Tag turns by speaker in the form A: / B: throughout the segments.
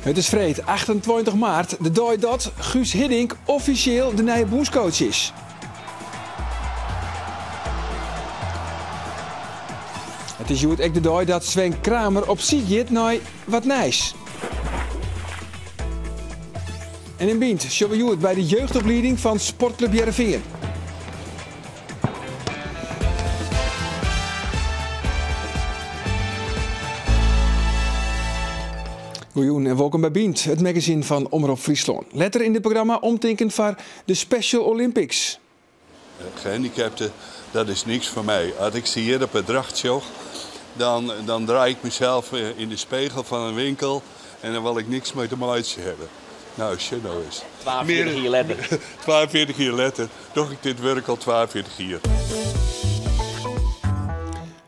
A: It is freed 28 maart, de dei dat Guus Hiddink offisjeel de nije bûnscoach is. It is hjoed ek de dei dat Sven Kramer op syk giet nei wat nijs. En yn Bynt sjogge we hjoed by de jeugdoplieding fan Sportklup Hearrenfean. Goejûn en wolkom by Bynt, it magazine fan Omrop Fryslân. Letter yn dit programma omtinken foar de Special Olympics.
B: Gehandicapten, dat is niks foar my. As ik se hjir op 'e dracht sjoch, dan, dan draai ik mysels yn de spegel fan in winkel en dan wol ik niks mei te meitsjen hawwe. Nou, sjoch no ris.
C: 42 jier letter.
B: 42 jier letter doch ik dit wurk al 42 jier.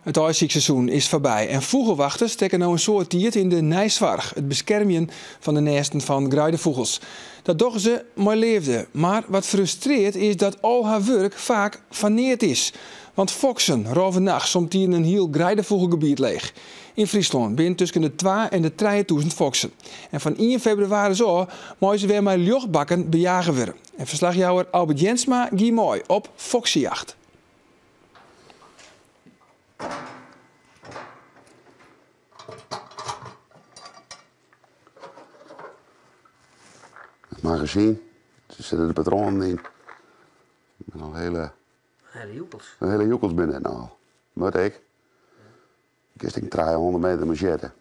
A: It aaisykseizoen is foarby en fûgelwachters stekke no in soad tiid yn de neisoarch, it beskermjen fan de nêsten fan greidefûgels. Dat dogge se mei leafde, mar wat frustrearret is dat al har wurk faak foar neat is. Want foksen rôve nachts somtiden in hiel greidefûgelgebiet leech. Yn Fryslân binne tusken de twa en de 3000 foksen. En fan ien febrewaris ôf meie se wer mei ljochtbakken bejage wurde. En ferslachjouwer Albert Jensma gie mei op foksejacht.
D: Het magazyn, der sitte de patroanen yn. Binne al hele.
C: Hele joekels.
D: Hele joekels binne it no. Moat ek. Kinst ek 300 meter mei sjitte.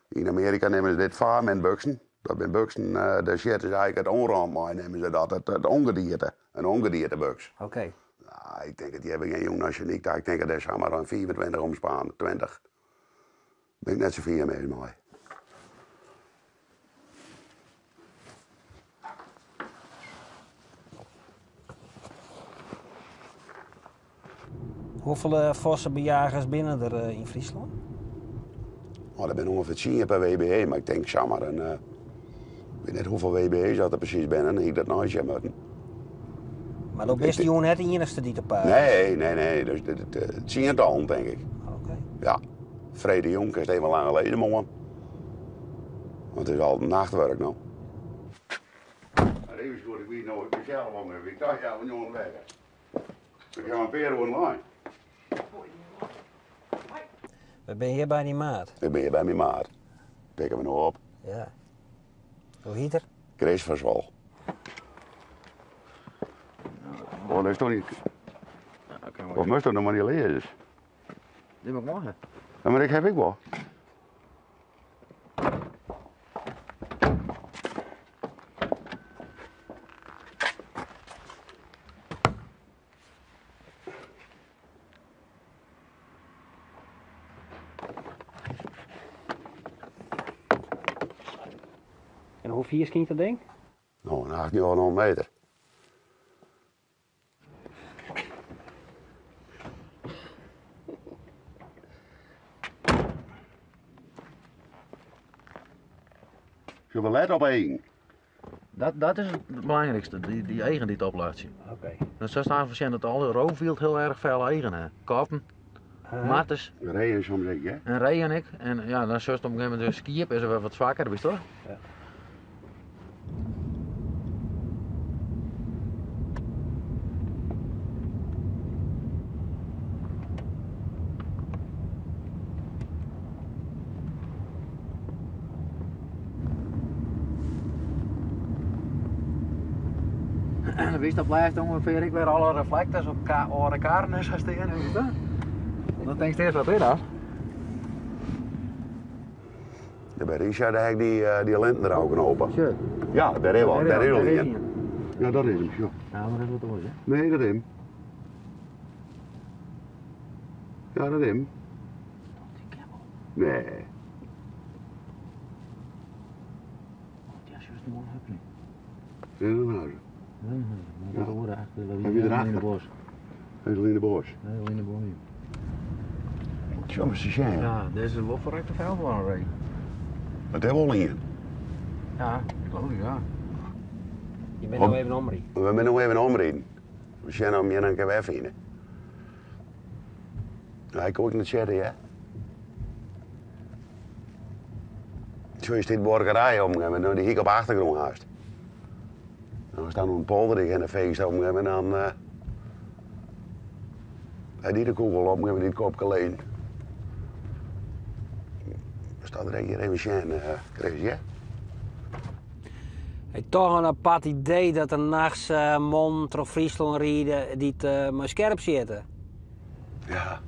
D: Yn Amearika neame se dit varmintbuksen. Dat binne buksen, dêr sjitte se eigentlik it ûnrant mei, neame se dat. It ûngedierte. In ûngediertebuks.
C: Oké.
D: Nou, ik tink it hjir gjin jûn arsjenyk ta. Ik tink dat dêr samar in 25 omspaan, 20. Bin ik net sa fier mis mei.
C: Hoefolle fossebejagers binne der eh, yn Fryslân?
D: Oh, der binne ûngefear 10 per WBE, mar ik tink samar in. Uh, ik wit net hoefolle WBE's dat der presys binne, dan hie ik dat neisjen moatten.
C: Mar do bist jûn net de iennichste dy't op paad is?
D: Nee, nee, nee. Dus tsientallen, tink ik.
C: Oké.
D: Ja. Freedtejûn kinst even langer lizze moarn. Want it is al nachtwurk no. Even goed, ik wie no ik besels al mear. Ik dacht ja, we jongen wekker. Ik ha in pear oeren lein.
C: We binne hjir by dyn maat.
D: Ik bin hjir by myn maat. Pikke we no op.
C: Ja. Hoe hiet er?
D: Chris van Zwol. Oh, dat is toch niet. Of moest dat nog maar niet lezen?
E: Dit moet ik morgen.
D: Ja, maar ik heb ik wel.
C: En hoe fier skynt dat ding?
D: No, in 800 meter. Zullen we let op één?
E: Dat, dat is het belangrijkste, die, die eigen die het oplaatsje.
C: Oké.
E: Dan zou staan van dat alle roofwild heel erg veel eigen hè. Katten, marters.
D: Reeën soms ek, hè?
E: En reeën ek. En ja, dan zult op een gegeven moment de skiep is er wel wat zwakker, wist toch?
C: Ja.
E: Wist dat blijft ongeveer ik weer alle reflectors op âlde karren is gaan staan, weet je dat? Dan denk je eerst wat is dat?
D: Ja, by Richard heb ik die, eh, die linten er ook open.
E: Sure.
D: Ja, daar is wel. Daar is al
E: Daar
D: een. Ja, dat is hem, joh.
E: Ja, maar dat is wat oors, hè?
D: Nee, dat is hem. Ja, dat is hem. Nee.
E: Ja, juist mooi heb je.
D: Ja, dat is hem.
E: Ja, dat hoort eigenlijk.
D: Heb je erachter?
E: In de bos.
D: Hij is al in de bos.
E: Nee, in de bos.
D: Tjonge, ze zijn.
E: Ja, deze is wel verrekte vuil voor een ree.
D: Dat hebben we al in.
E: Ja, geloof ik, ja.
C: Je bent nou even omriden.
D: We zijn nog even omrijden. We zijn nog meer dan een keer vinden. Ja, ik ook niet zetten, hè? Toen is dit buorkerij om, en dan die ik op achtergrond haast. Dan staan een polder in de feest om en dan hij die de kugel op en die kop alleen. Staat er hier even zien, Chris, ja?
C: Hey, toch een apart idee dat er nachts man troch Fryslân ride dy't mei skerp sitte.
D: Ja.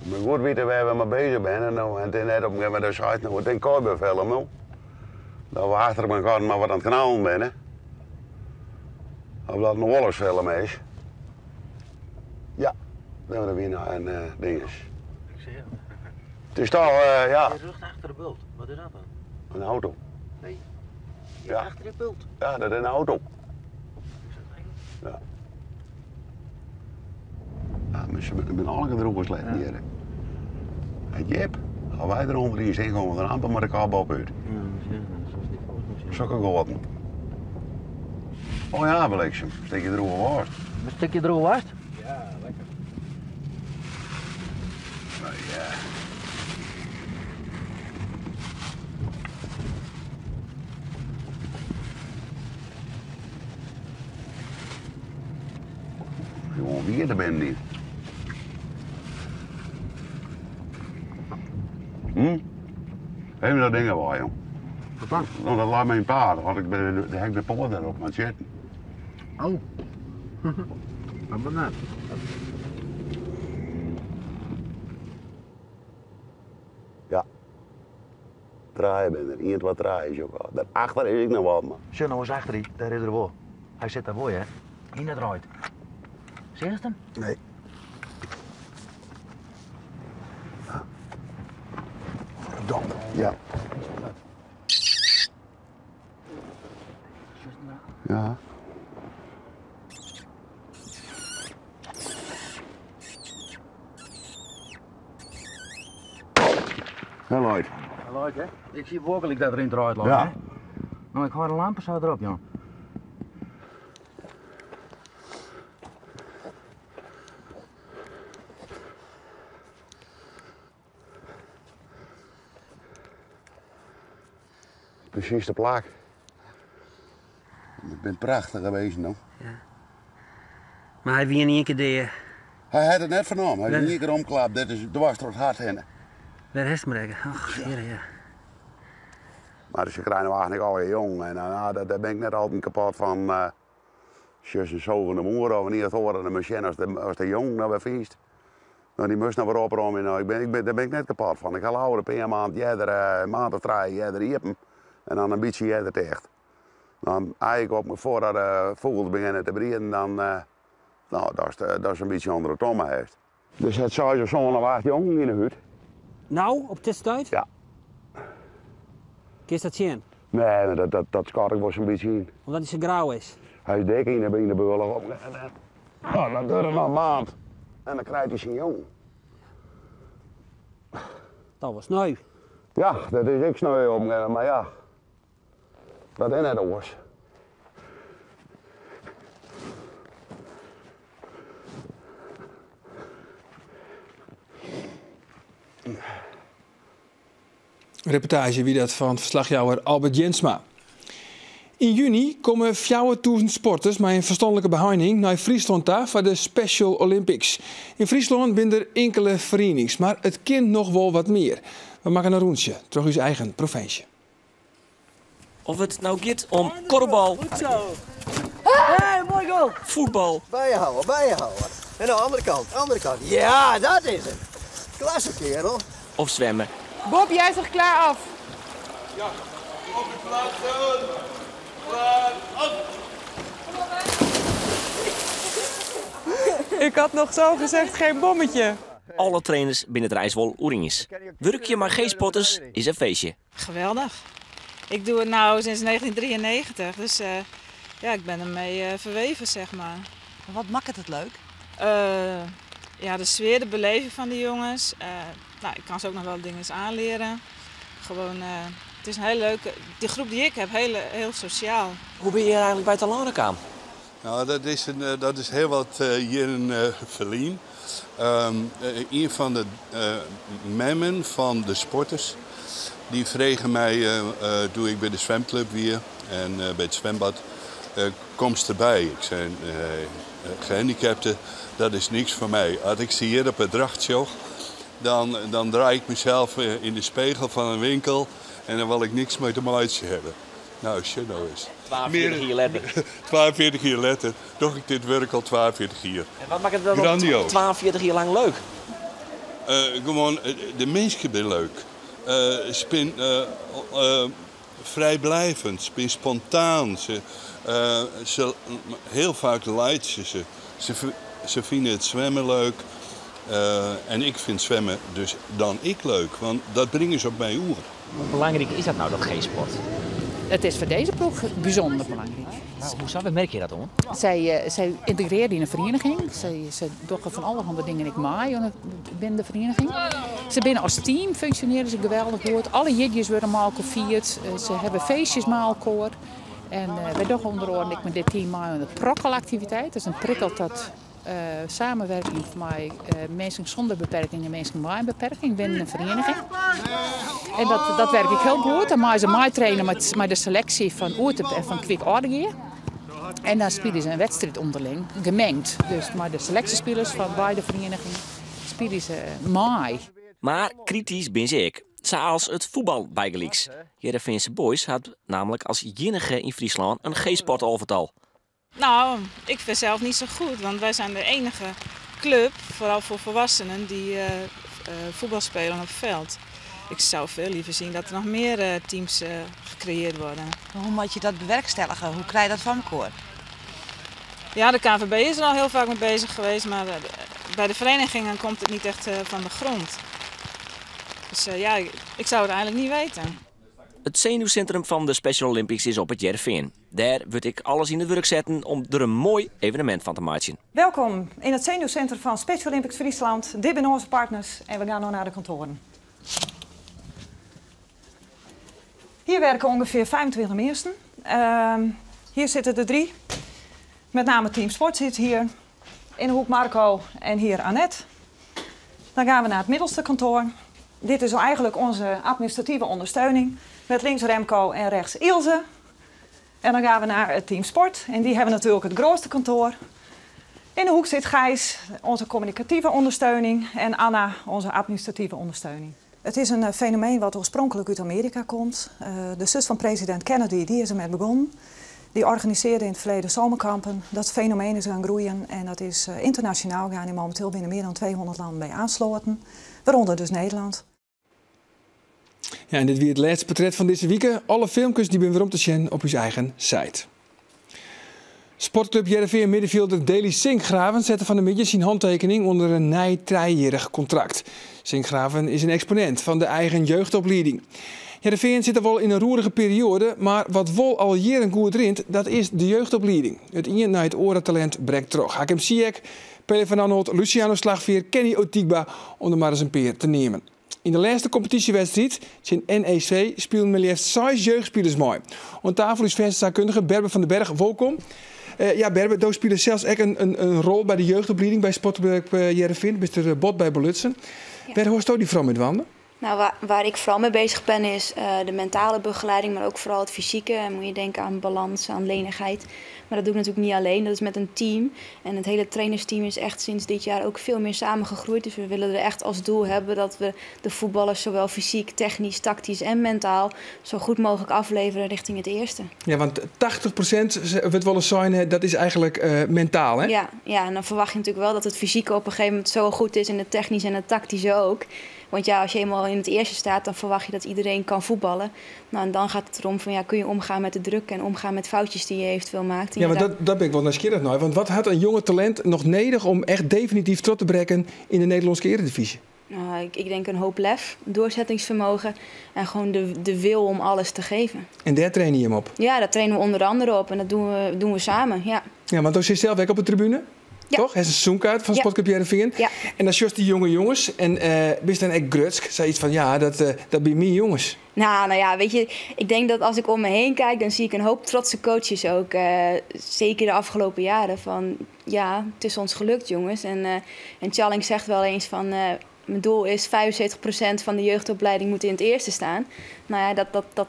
D: Maar goed weten waar we mee bezig zijn. En, nou, en het is net op een gegeven moment, dat zei nou, het is een nou. Dat we achter elkaar maar wat aan het knallen zijn. Of dat een oorlogsfilm is. Ja, dan hebben we weer naar een ding is.
E: Ik zie het.
D: Het is toch, ja.
E: Je rug achter de bult. Wat is dat dan?
D: Een auto.
E: Nee.
D: Ja.
E: Achter de bult.
D: Ja, dat is een auto. Ja. Ja, maar ze zijn alle gedroegen slecht hier. Het Jip, als wij eronder in zijn, komen we er amper maar de kap op uit.
E: Ja, dat is
D: Zulke goten. Oh ja, bliksem. Steek je droge worst.
E: Een stukje droge worst?
A: Ja, lekker.
D: Nou ja. Gewoon wie er bent niet. Even dat ding waar, jong.
E: Wat dan?
D: Nou, dat laat mijn paard, want ik ben de, heb ik de poort erop aan het zitten.
E: Oh. Wat ben dat?
D: Ja. Draaien ben er, iemand wat draaien is ook al. Daarachter is ik nog wat, man.
E: Zo, nou eens achter die, daar is er wel. Hij zit daar mooi, hè? In het draait. Zie je het hem?
D: Nee. Verdomd, ja. Ja. Heel leuk.
E: Leuk, hè? Ik zie werkelijk dat erin draait,
D: Ja.
E: hè? Nou, ik hoor de lampen zo erop, joh.
D: Precies de plaak. Ik ben prachtig geweest, nou.
C: Maar hij wie in één keer de.
D: Hij had het net vernomen. Hij is
C: Nee.
D: in één keer omklapt. Dit is dwars door het hart heen.
C: Waar is het maar Ach, ja. ja.
D: Maar ze krijgen nou eigenlijk al jong. En nou, daar ben ik net altijd kapot van. Zus en zo van de moer of niet het horen de machine als de jong nou weer feest. Nou, die moest nou weer opruimen. Nou, daar ben ik net kapot van. Ik ga ouder per een maand, jij een maand of drie, jij er iepen. En dan een beetje jij er echt. Dan eigenlijk op me voordat de vogels beginnen te brieden, dan, nou, dat is een beetje onder de tomme heeft. Dus het zou zo zo'n wacht jong in de huid.
C: Nou, op dit tijd?
D: Ja.
C: Kun je dat zien?
D: Nee, maar dat schat ik wel zo'n beetje in.
C: Omdat hij zo grauw is.
D: Hij is dik in de in de beullig op. Nou, dat duurt nog een maand. En dan krijgt hij zijn jong.
C: Dat was sneu.
D: Ja, dat is ik sneu op, maar ja. Dat is net oors.
A: Reportage wie dat van verslagjouwer Albert Jensma. In juni komen 4000 sporters met een verstandelijke behinding naar Friesland daar voor de Special Olympics. In Friesland zijn er enkele verenigingen, maar het kind nog wel wat meer. We maken een rondje terug uw eigen provincie.
F: Of het nou gaat om korfbal.
G: Goed zo. Hey, mooi goal.
F: Voetbal.
G: Bijhouden, bijhouden. En de andere kant, andere kant. Ja, dat is het. Klasse kerel.
F: Of zwemmen.
H: Bob, jij zegt klaar af.
B: Ja, op de plaatsen. Klaar af.
H: Ik had nog zo gezegd geen bommetje.
F: Alle trainers binnen het Rijswol Oeringis. Werk je maar geen spotters is een feestje.
I: Geweldig. Ik doe het nou sinds 1993, dus ja, ik ben ermee verweven, zeg maar.
J: Wat maakt het leuk?
I: Ja, de sfeer, de beleving van de jongens. Nou, ik kan ze ook nog wel dingen aanleren. Gewoon, het is een hele leuke... Die groep die ik heb, heel, heel sociaal.
F: Hoe ben je hier eigenlijk bij Talana gekomen?
B: Nou, dat is heel wat hier in Verlien. Een van de memmen van de sporters, Dy frege my doe't ik by de swimklup wie en by it swimbad, komst derby? Ik sei, gehandicapten, dat is niks foar my. As ik se hjir op it dracht sjoch, dan, dan draai ik mysels yn de spegel fan in winkel en dan wol ik niks mei te meitsjen hawwe. No, sjoch no ris.
F: 42 jier letter.
B: 42 jier letter doch ik dit wurk al 42 jier.
F: En wat makket it dan 42 jier lang leuk?
B: Gewoan, de minsken binne leuk. Se binne frijblijvend, se binne spontaan. Se, se, hiel faak laitsje se. Se fine it swimmen leuk. En ik fyn swimmen dus dan ek leuk, want dat bringe se op my oer.
F: Hoe belangryk is dat no, dat G-sport?
J: It is foar dizze ploech bysûnder belangryk.
F: Hoe sa? Wêr merke je dat oan?
J: Sy yntegrearje yn de ferieniging. Sy dogge fan allerhande dingen ek mei binnen de ferieniging. Se binne as team funksjonearje se geweldich goed. Alle jierdeis wurde mei elkoar fierd. Se hawwe feestjes mei elkoar. En wy dogge ûnder oaren ek mei dit team mei oan de prokkelaktiviteit. Dat is in prikkel tot samenwerking mei minsken sûnder beperking en minsken mei in beperking binnen in ferieniging. En dat wurket ek hiel goed. Dan meie se meitraine mei de seleksje fan Oerterp en fan Kwik Aldegea. En dan spylje se in wedstriid ûnderling, gemengd. Dus mei de seleksjespilers fan beide ferienigingen spylje se mei.
F: Mar kritysk binne se ek. Sa as it fuotbal bygelyks. Hearrenfeanse Boys hat nammentlik as iennige yn Fryslân in G-sportalvetal.
I: Nou, ik vind zelf niet zo goed, want wij zijn de enige club, vooral voor volwassenen, die voetbal spelen op het veld. Ik zou veel liever zien dat er nog meer teams gecreëerd worden.
K: Hoe moet je dat bewerkstelligen? Hoe krijg je dat van elkaar?
I: Ja, de KNVB is er al heel vaak mee bezig geweest, maar bij de verenigingen komt het niet echt van de grond. Dus ja, ik zou het eigenlijk niet weten.
F: It senuwsintrum fan de Special Olympics is op It Hearrenfean. Dêr wurdt ek alles yn it wurk setten om der in moai evenemint fan te meitsjen.
L: Welkom in het zenuwcentrum van Special Olympics Friesland. Dit zijn onze partners en we gaan nu naar de kantoren. Hier werken ongeveer 25 mensen. Hier zitten de drie. Met name Team Sport zit hier. In de hoek Marco en hier Annette. Dan gaan we naar het middelste kantoor. Dit is eigenlijk onze administratieve ondersteuning. Met links Remco en rechts Ilse. En dan gaan we naar het team sport. En die hebben natuurlijk het grootste kantoor. In de hoek zit Gijs, onze communicatieve ondersteuning. En Anna, onze administratieve ondersteuning. Het is een fenomeen wat oorspronkelijk uit Amerika komt. De zus van president Kennedy, die is ermee begonnen. Die organiseerde in het verleden zomerkampen. Dat fenomeen is gaan groeien en dat is internationaal gaan. En momenteel binnen meer dan 200 landen bij aansloten. Waaronder dus Nederland.
A: Ja, en dit wie it lêste portret fan dizze wike. Alle filmkes dy binne werom te sjen op ús eigen site. Sportklup Hearrenfean middenfjilder Daley Sinkgraven sette fan 'e middei syn hantekening ûnder in nij trijejierrich kontrakt. Sinkgraven is in eksponint fan de eigen jeugdoplieding. Hearrenfean sit wol yn in roerige perioade, mar wat wol al jierren goed rint, dat is de jeugdoplieding. It ien nei it oare talint brekt troch. Hakim Ziyech, Pele van Anholt, Luciano Slagveer, Kenny Otigba, om der mar ris in pear te neamen. Yn de lêste kompetysjewedstriid tsjin NEC spilen mar leafst seis jeugdspilers mei. Oan tafel is fersaakkundige Berber van den Berg. Wolkom. Ja, Berber, do spilest sels ek in rol by de jeugdoplieding by Sportklup Hearrenfean. Bist der bot by belutsen.
M: Ja.
A: Wêr hâldsto dy foaral mei dwaande?
M: Nou, waar ik vooral mee bezig ben is de mentale begeleiding, maar ook vooral het fysieke. En moet je denken aan balans, aan lenigheid. Maar dat doe ik natuurlijk niet alleen, dat is met een team. En het hele trainersteam is echt sinds dit jaar ook veel meer samengegroeid. Dus we willen er echt als doel hebben dat we de voetballers zowel fysiek, technisch, tactisch en mentaal zo goed mogelijk afleveren richting het eerste.
A: Ja, want 80% wurdt wolris sein, dat is eigenlijk mentaal, hè?
M: Ja, en dan verwacht je natuurlijk wel dat het fysieke op een gegeven moment zo goed is en het technisch en het tactische ook. Want ja, als je eenmaal in het eerste staat, dan verwacht je dat iedereen kan voetballen. Nou, en dan gaat het erom van, ja, kun je omgaan met de druk en omgaan met foutjes die je eventueel maakt. En
A: Ja,
M: je
A: maar
M: daar
A: dat ben ik wol nijsgjirrich nei. Want wat hat in jong talint noch nedich om echt definityf troch te brekken yn de Nederlânske Earedivyzje?
M: Nou, ik denk een hoop lef, doorzettingsvermogen en gewoon de wil om alles te geven.
A: En dêr traine je him op?
M: Ja, daar trainen we onder andere op en dat doen we samen, ja.
A: Ja, want do sitst sels ek op de tribune?
M: Ja.
A: Toch? Hast in seizoenkaart fan
M: Ja.
A: Sportklup Hearrenfean.
M: Ja.
A: En dan sjochst dy jonge jonges en bist dan ek grutsk? Sayts fan, ja, dat binne myn jonges.
M: Nou ja, weet je, ik denk dat als ik om me heen kijk, dan zie ik een hoop trotse coaches ook. Zeker de afgelopen jaren. Van, ja, het is ons gelukt, jongens. En Tjalling zegt wel eens van, Mijn doel is 75% van de jeugdopleiding moet in het eerste staan. Nou ja, dat, dat, dat,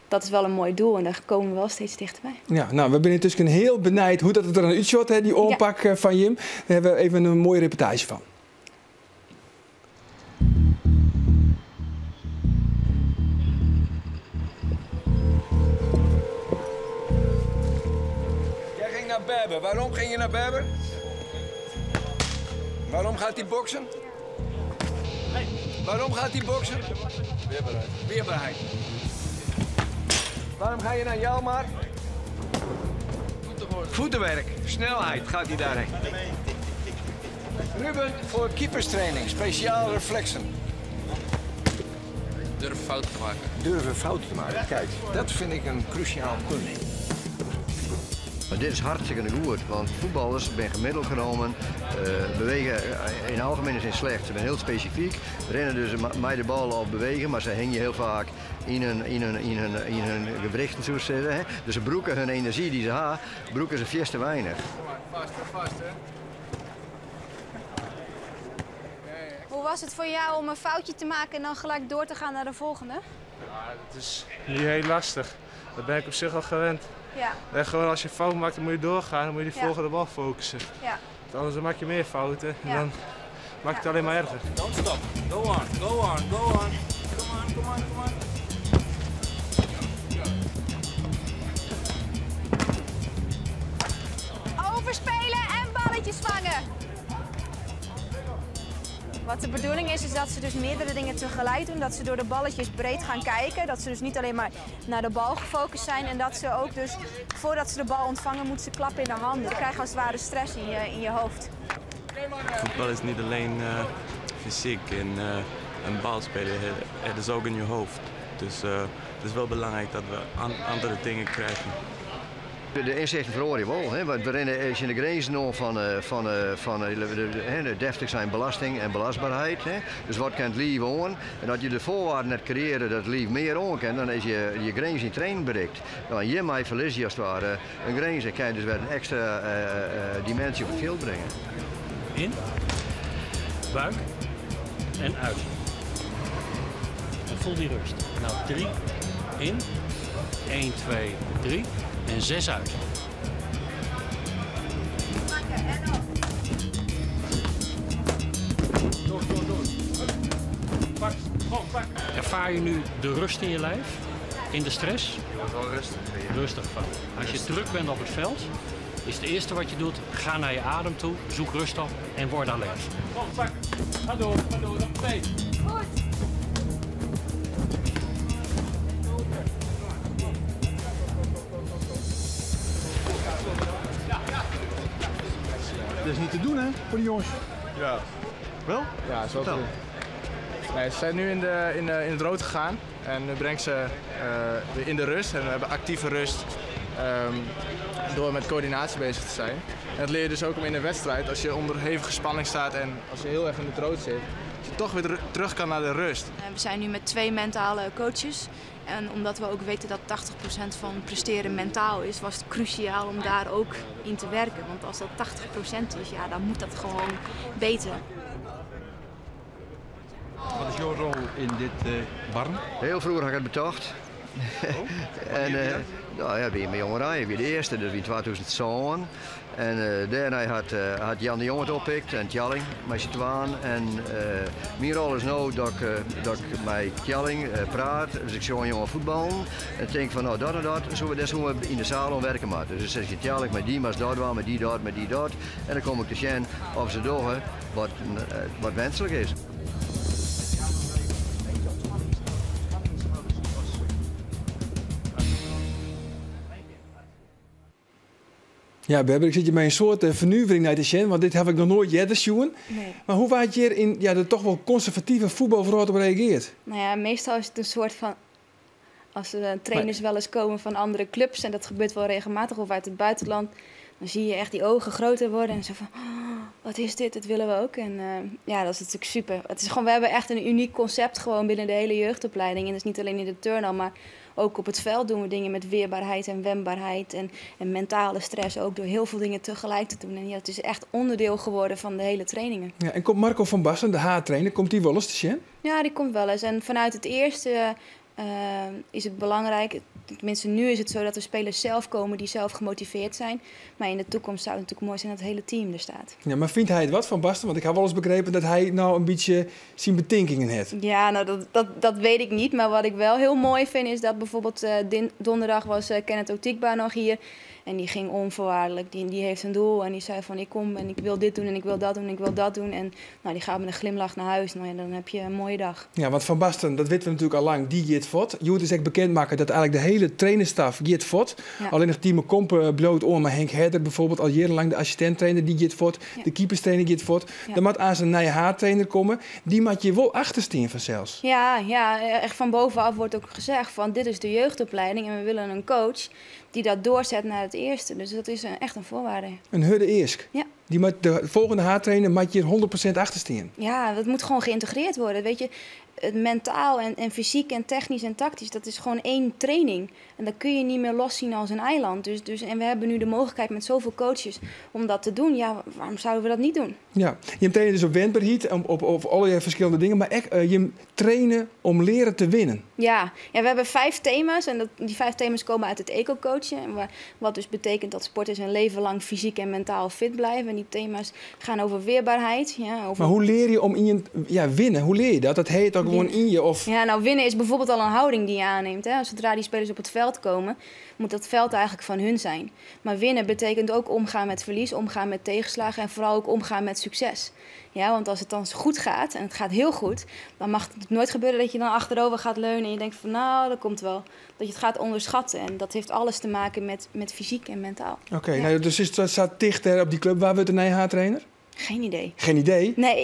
M: dat is wel een mooi doel en daar komen we wel steeds dichterbij.
A: Ja, nou, we zijn intussen heel benijd hoe dat het er aan uitziet, hè, die oanpak fan jim. Daar hebben we even een mooie reportage fan.
N: Jij ging naar Berber. Waarom ging je naar Berber? Waarom gaat hij boksen? Waarom gaat hij boksen? Weerbaarheid. Weerbaarheid. Waarom ga je naar Jelmar? Voetenwerk, snelheid gaat hij daarheen. Ruben voor keeperstraining, speciaal reflexen.
O: Durf fouten te maken.
N: Durven fouten te maken. Kijk, dat vind ik een cruciaal punt.
G: Maar dit is hartstikke goed, want voetballers zijn gemiddeld genomen, bewegen in algemene zin slecht. Ze zijn heel specifiek, rennen dus met de bal of bewegen, maar ze hingen heel vaak in hun gewrichten, zo te zeggen, hè. Dus ze broeken hun energie die ze hebben, broeken ze veel te weinig.
N: Vast, vast, hè?
M: Hoe was het voor jou om een foutje te maken en dan gelijk door te gaan naar de volgende?
P: Ja, dat is niet heel lastig. Dat ben ik op zich al gewend. En gewoon als je een fout maakt, dan moet je doorgaan. Dan moet je die volgende bal focussen. Want anders dan maak je meer fouten en dan maakt het alleen maar erger.
N: Don't stop. Go on, go on, go on. Come on, come on, come on.
M: Overspelen en balletjes vangen. Wat de bedoeling is, is dat ze dus meerdere dingen tegelijk doen. Dat ze door de balletjes breed gaan kijken. Dat ze dus niet alleen maar naar de bal gefocust zijn. En dat ze ook dus, voordat ze de bal ontvangen, moeten ze klappen in de handen. Dan krijg je als het ware stress in je hoofd.
O: Voetbal is niet alleen fysiek en een bal spelen, het is ook in je hoofd. Dus het is wel belangrijk dat we andere dingen krijgen.
G: De inzichten verloor je wel. Hè? Want we rennen als je in de grenzen nog van, hè, de deftig zijn belasting en belastbaarheid. Hè? Dus wat kan het lief aan? En dat je de voorwaarden net creëren dat het lief meer aan kan, dan is je grens in training bereikt. Nou, en hiermee verlies je als het ware een grens en kan je dus weer een extra dimensie op het veld brengen.
Q: In, buik en uit. En voel die rust. Nou, 3, in, 1, 2, 3 en 6 uit.
N: Door, door, door. Pak, gewoon pak.
Q: Ervaar je nu de rust in je lijf? In de stress?
O: Je wordt wel rustig.
Q: Rustig van. Als je druk bent op het veld, is het eerste wat je doet, ga naar je adem toe, zoek rust op en word alert.
N: Gewoon pak. Ga door, ga door. Nog twee.
M: Goed.
R: Dat is niet te doen, hè, voor die jongens.
P: Ja.
R: Wel?
P: Ja, is wel te
R: Vertel.
P: doen. Nee, ze zijn nu in het rood gegaan en nu breng ik ze weer in de rust. En we hebben actieve rust door met coördinatie bezig te zijn. En dat leer je dus ook om in een wedstrijd, als je onder hevige spanning staat en als je heel erg in het rood zit, dat je toch weer terug kan naar de rust.
M: We zijn nu met 2 mentale coaches. En omdat we ook weten dat 80% van presteren mentaal is, was het cruciaal om daar ook in te werken. Want als dat 80% is, ja, dan moet dat gewoon beter.
O: Wat is jouw rol in dit barn?
G: Heel vroeger had ik het betocht. En nou ja, weer mijn jongerij, weer de eerste, dus in 2007. En daarna had Jan de Jong het oppikt en Tjalling met z'n twaan. En mijn rol is nu dat ik met Tjalling praat, dus ik zie een jongen voetballen. En denk van nou dat en dat, zo, dat is hoe we in de zaal werken moeten. Dus dan zeg je Tjalling met die, maar dat, met die dat, met die dat. En dan kom ik te zien of ze doen wat wenselijk is.
A: Ja, Berber, ik zit je met een soort vernuvering naar te zien, want dit heb ik nog nooit eerder zien.
M: Nee.
A: Maar hoe waard je in, ja, de toch wel conservatieve voetbalwereld op reageert?
M: Nou ja, meestal is het een soort van... Als de trainers wel eens komen van andere clubs, en dat gebeurt wel regelmatig, of uit het buitenland, dan zie je echt die ogen groter worden en zo van... Oh, Wat is dit? Dat willen we ook. En ja, dat is natuurlijk super. Het is gewoon, we hebben echt een uniek concept gewoon binnen de hele jeugdopleiding. En dat is niet alleen in de turnhal, maar ook op het veld doen we dingen met weerbaarheid en wendbaarheid en mentale stress. Ook door heel veel dingen tegelijk te doen. En ja, het is echt onderdeel geworden van de hele trainingen.
A: Ja, en komt Marco van Basten, de haadtrainer, komt die wel eens te zien?
M: Ja, die komt wel eens. En vanuit het eerste is het belangrijk, tenminste nu is het zo dat de spelers zelf komen die zelf gemotiveerd zijn. Maar in de toekomst zou het natuurlijk mooi zijn dat het hele team er staat.
A: Ja, maar vindt hij het wat van Basten? Want ik heb wel eens begrepen dat hij nou een beetje zijn betinkingen heeft.
M: Ja, nou dat weet ik niet. Maar wat ik wel heel mooi vind is dat bijvoorbeeld donderdag was Kenneth Otigba nog hier. En die ging onvoorwaardelijk. Die heeft een doel en die zei van ik kom en ik wil dit doen en ik wil dat doen en ik wil dat doen. En nou, die gaat met een glimlach naar huis. Nou ja, dan heb je een mooie dag.
A: Ja, want Van Basten, dat weten we natuurlijk al lang, die gaat voort. Je moet dus echt bekendmaken dat eigenlijk de hele trainerstaf gaat voort.
M: Ja.
A: Alleen nog Timo Kompen bloot oor, maar Henk Herder bijvoorbeeld al jarenlang de assistent-trainer die gaat voort.
M: Ja.
A: De keeperstrainer gaat voort.
M: Ja.
A: Dan moet aan zijn nieuwe haartrainer komen. Die moet je wel achterstaan vanzelfs.
M: Ja, ja, echt van bovenaf wordt ook gezegd van dit is de jeugdopleiding en we willen een coach die dat doorzet naar het eerste. Dus dat is echt een voorwaarde.
A: Een hurde eersk.
M: Ja.
A: Die moet de volgende haartrainer moet je 100% achterstaan.
M: Ja, dat moet gewoon geïntegreerd worden. Weet je, het mentaal en fysiek en technisch en tactisch, dat is gewoon één training. En dat kun je niet meer loszien als een eiland. Dus, en we hebben nu de mogelijkheid met zoveel coaches om dat te doen. Ja, waarom zouden we dat niet doen?
A: Ja, je traint dus op wendbaarheid, op allerlei verschillende dingen. Maar echt, je trainen om leren te winnen.
M: Ja, ja, we hebben 5 thema's. En die 5 thema's komen uit het eco-coachen. En wat dus betekent dat sporters een leven lang fysiek en mentaal fit blijven. En die thema's gaan over weerbaarheid. Ja, over...
A: Maar hoe leer je om in je, ja, winnen? Hoe leer je dat? Dat heet ook gewoon in je? Of...
M: Ja, nou, winnen is bijvoorbeeld al een houding die je aanneemt. Hè? Zodra die spelers op het veld komen, moet dat veld eigenlijk van hun zijn. Maar winnen betekent ook omgaan met verlies, omgaan met tegenslagen en vooral ook omgaan met succes. Ja, want als het dan goed gaat, en het gaat heel goed, dan mag het nooit gebeuren dat je dan achterover gaat leunen en je denkt van nou, dat komt wel. Dat je het gaat onderschatten. En dat heeft alles te maken met fysiek en mentaal.
A: Oké,
M: ja.
A: Nou, dus het staat dicht hè, op die club. Waar wordt de nieuwe haartrainer?
M: Geen idee.
A: Geen idee?
M: Nee,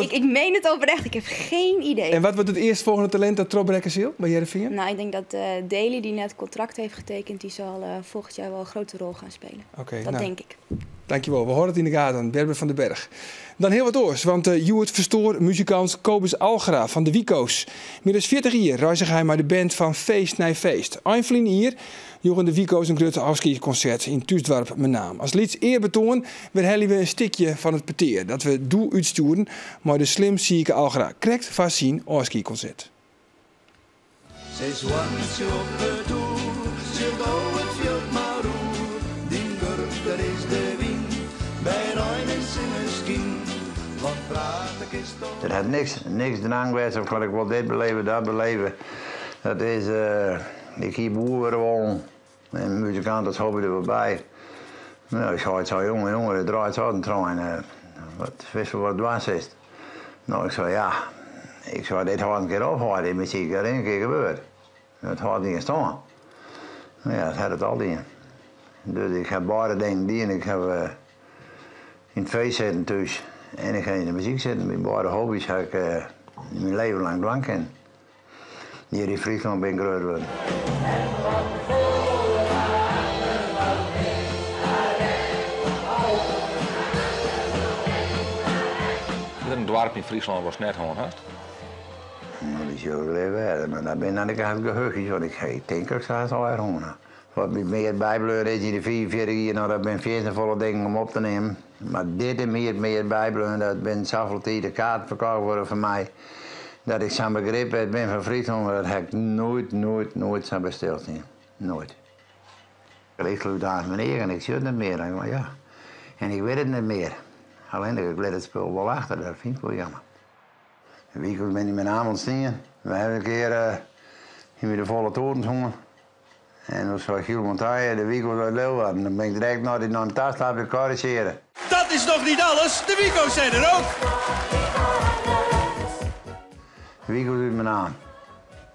M: ik meen het oprecht. Ik heb geen idee.
A: En wat wordt het eerstvolgende talent dat Trobrekker zil bij Heerenveen?
M: Nou, ik denk dat Daley, die net contract heeft getekend, die zal volgend jaar wel een grote rol gaan spelen.
A: Oké,
M: dat
A: nou,
M: denk ik.
A: Dankjewel. We horen het in de gaten. Berber van den Berg. Dan heel wat oors, want Joert Verstoor, muzikant Kobus Algra van de Wiko's. Meer dan 40 jaar reizig hij maar de band van feest naar feest. Einvlien hier joegen de Wiko's een grote afscheidsconcert in Tuusdorp met naam. Als lieds eerbetoon weer we een stukje van het peteer dat we doe uitsturen, maar de slim zieke Algra krijgt vast zien afscheidsconcert.
D: Het had niks eraan geweest of ik wil dit beleven, dat beleven. Dat is, ik hier boeren woon en muzikant, dat hoop ik er wel bij. Nou, ik zei zo, jongen, dat draait zo een trein. Wat wist wat dwars is. Nou, ik zei ja, ik zei dit had een keer ophouden, dit muziek, dat is een keer gebeurd. Dat had niet gestaan. Nou ja, dat had het al die. Dus ik heb beide dingen die en ik heb in het feest zitten thuis. En ik ga in de muziek zitten. Mijn beide hobby's heb ik mijn leven lang dwang kunnen. Hier in Friesland ben ik groot geworden.
S: Is er een dorp in Friesland was net gewoon, hè?
D: Nou, dat is heel leuk, maar daar ben ik aan het geheugje, want ik denk dat ik ze al erg. Wat me meer bijbleurt is in de 44 jaar, nou, dat ben veel te volle dingen om op te nemen. Maar dit en meer bijbleurt, dat ben zoveel tijd de kaart verkocht worden voor mij. Dat ik zo'n begrip heb, ben van Friesland, maar dat heb ik nooit, nooit, nooit zo besteld. Nooit. Ik sloeg daar meneer en ik zie het niet meer. Maar ja. En ik weet het niet meer. Alleen ik let het spul wel achter, dat vind ik wel jammer. De weekend ben ik met naam ontstaan. We hebben een keer in de volle toren zongen. En dan zei Giel Montaille, de Wico's uit Leeuwarden. Dan ben ik direct naar die naar tas laten corrigeren.
N: Dat is nog niet alles, de Wico's zijn er ook!
D: De Wico's uit mijn naam.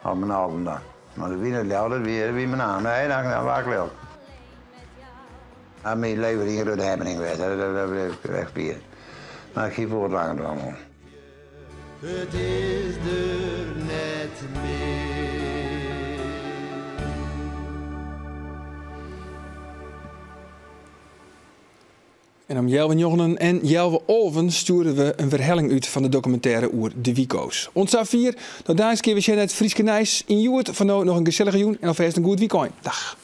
D: Op mijn album dan. Maar de wiener dat weer wie mijn naam. Nee, dan was ik leuk. Dat mijn leven niet door de happening geweest. Dat heb ik echt vier. Maar ik geef voor het langer dan.
G: Het is er net meer.
A: En En om healwei njoggenen en healwei alven stjoere we in werhelling út fan de dokumintêre oer de Wiko's. Oant safier, dan daliks kinne we sjen nei it Fryske nijs. Yn Hjoed foar no noch in gesellige jûn en alfêst in goed wykein. Dag.